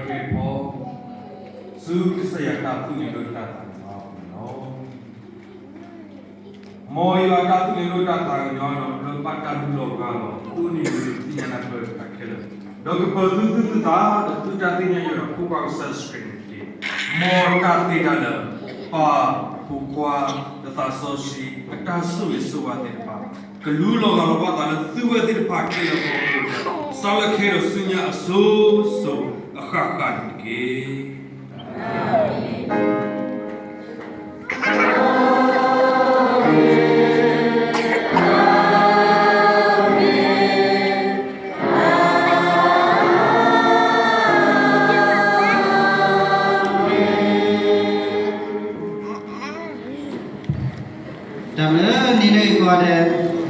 ခရံာ်ဖိ, ဆူကစၢ်ယွၤတၢ်သူၣ်န့ၣ်ဒိၣ်တၢ်သးကညီၤအပူၤန့ၣ်လီၤ. မ်ယွၤတၢ်သူၣ်န့ၣ်ဒိၣ်တၢ်သးကညီၤဒီး လၢဘၣ်တၢ်လူလီၤဂာ်လီၤ ဒိၣ်န့ၢ်ဒံးသုညါနၢ်ပၢၢ်တဖၣ်ခဲလၢာ်, ဒီးကပၢၤသုသုသုသး ဒီးသုတၢ်သ့ၣ်ညါယွၤဒီးဖိခွါကစၢ်ယ့ၣ်ၡူးခရံာ်န့ၣ်တက့ၢ်. မ်တၢ်သ့တၢ်လၢာ် ပၢ်, ဖိခွါ, ဒီးသးစီဆှံ အတၢ်ဆိၣ်ဂ့ၤဆိၣ်ဝါသ့ၣ်တဖၣ် ကလူလီၤဂာ်လီၤဘၣ်သးလၢသုဝဲသ့ၣ်တဖၣ်ခဲလၢာ်အဂီၢ်, စးလၢခဲဒီးဆူညါအစိၤစိၤ အဃၣ်ဃၣ်န့ၣ်တက့ၢ်. တၢ်ဘျုးနံၤလၢကိးဂၤဒဲး